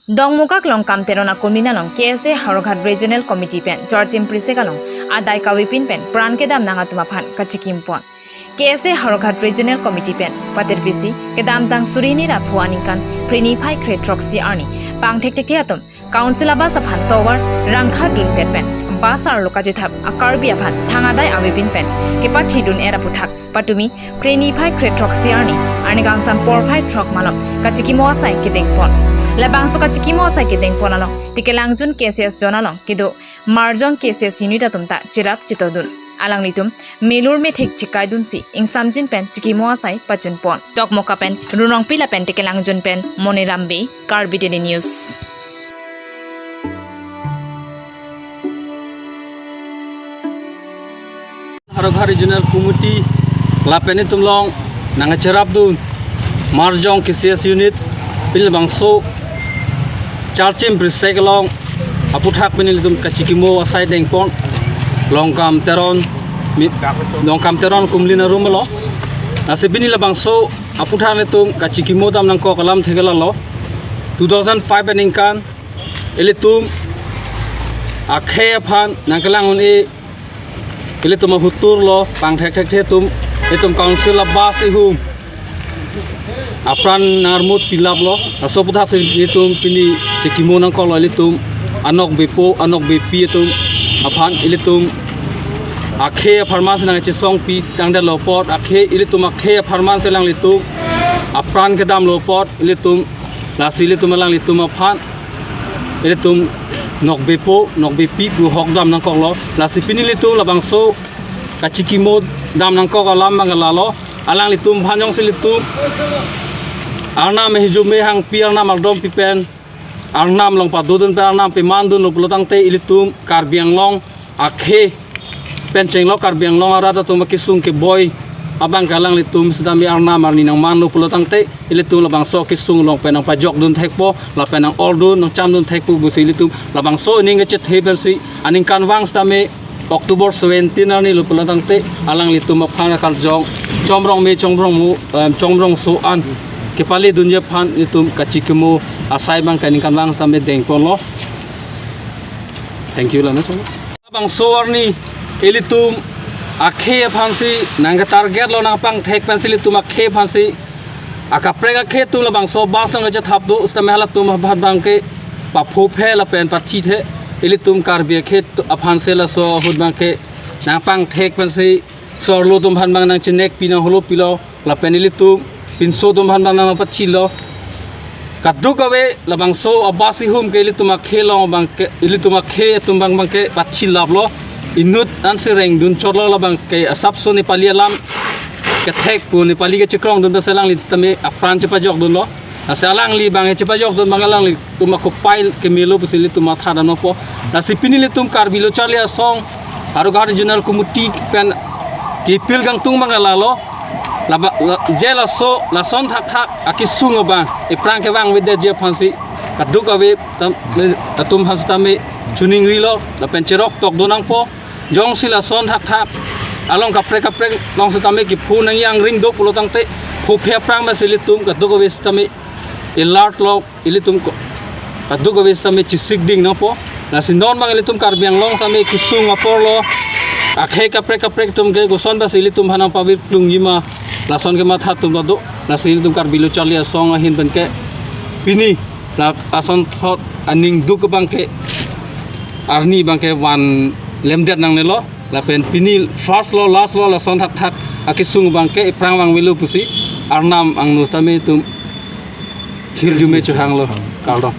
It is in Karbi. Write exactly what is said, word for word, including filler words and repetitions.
Dongmukak Longkam Teron akumlin along K S A Howraghat Regional Committee pen Charchim Prisek along adai kavepin pen pran kedam nang atum aphan kachikim pon. K S A Howraghat Regional Committee pen patirpisi kedamtang suri hini ra pho aningkan Phre niphai kre throksi arni pangthekthekthe atum Council a bus aphan tovar rangkha dunpet pen bus arlo kachethap a Karbi aphan thang adai avepin pen kepathi dun-et aputhak patumi Phre niphai kre throksi arni, arni kangsam porphai throk malom kachikimo asai kedeng pon. Labangso kachikimo asai kedeng pon along Tekelangjun K C S zone along kedo marjong K C S unit atum ta cherap chetodun. Alanglitum melur methek chekai dunsi ingsamjin pen chikimo asai pachun pon. Dokmoka pen Runongpi lapen Tekelangjun pen Moniram Bey, Karbi Daily News. Howraghat Regional Committee lapen itum along nangcherap dun marjong K C S unit pini labangso Charchim Prisek along aputhak pini ilitum kachikimo asai dengpon Longkam Teron mi-, Longkam Teron akumlin arum lo. Lasi pini labangso aputhak ilitum kachikimo dam nangkok alam thekela lo. Two thousand five aningkan ilitum akhei aphan nangkelang un-e ilitum ahutur lo pangthekthekthe atum, itum Council a bus ihum apran nangarmut pilap lo. Laso aputhak si itum pini chikimo nangkok lo ilitum anokbepo anokbepi atum aphan. Ilitum akhei apharman si nangchesongpi tangdet lo apot, akhei ilitum akhei apharman si alanglitum apran kedam lo apot ilitum, lasi ilitum alanglitum aphan ilitum nokbepo nokbepi pu hok dam nangkok lo. Lasi pini ilitum labangso kachikimo dam nangkok alam abang ke lalo. Alanglitum aphan jongsi ilitum Arnam hijume hangpi Arnam ardom pi pen Arnam along padodun pen Arnam peman dunlo pulo tangte ilitum Karbi Anglong akhei pen chenglok Karbi Anglong arat atum akesung keboi abang ke alanglitum sitame arnam arni nangmanlo pulo tangte ilitum labangso akesung along pen nangpajok dun thekpo lapen nang-or dun nangcham dun thekpo pusi ilitum labangso aning kachethe pensi aningkanvang sitame October seventeen arni lo pulo tangte alanglitum aphan akarjong chomrong me chomrong mu, em, chomrong so an kepale dunji aphan ilitum kachikimo asai abang ke aningkanvang sitame dengpon lo. Thank you, lana so. Labangso arni ilitum akhei aphan si nangketarget lo nangpangthek pensi ilitum akhei aphan si akaprek akhei atum labangso bus nangkachethap do sitame halatum aphan abang ke paphophe lapen pathithe. Ilitum Karbi akhei aphan si laso ahut abang ke nangpangthek pensi sorlo atum aphan abang nangchinekpi nang holo pilo. Lapen ilitum pinso atum aphan abang nangpathilo. Kadokave labangso a bus ihum ke ilitum akhei along abang ke, ilitum akhei atum abang abang ke pathilap lo. Inut ansi rengdun chotlo labang ke asapso Nepali alam kethek pu Nepali kachekrong dun pensi alangli sitame apran chepajok dunlo. Lasi alangli abang chepajok dun abang alanglitum akopai kemelo pusi ilitum matha dampo. Lasi pini ilitum Karbi Lo Charli Asong Howraghat Regional Committee pen kipil kangtung abang lalo. Laba, la, je laso, lason thakthak akesung abang iphrang kevangvedetji aphan si kadokave atum aphan sitame chiningrilo lapen cherok tok do nangpo. Jongsi lason thakthak along kaprek kaprek along sitame kepho nangji angring do pulo tangte phophe aphrang ma si ilitum kadokave sitame alert lo. Ilitum ko-, kadokave sitame chesik ding nangpo. Lasi non abang ilitum Karbi Anglong tame kesung apor lo. Akhei kaprek kaprek atum ke koson bas ilitum aphan nangpavir klungji ma, lason kematha atum ta do. Lasi ilitum Karbi Lo Charli Asong ahin pen ke pini la asonthot aning duk abang ke arni abang ke vanlemdet nangnelo. Lapen pini first lo last lo lason thakthak akesung abang ke iphrang vangvelo pusi arnam angno sitame itum hirjume chohanglo, kardom.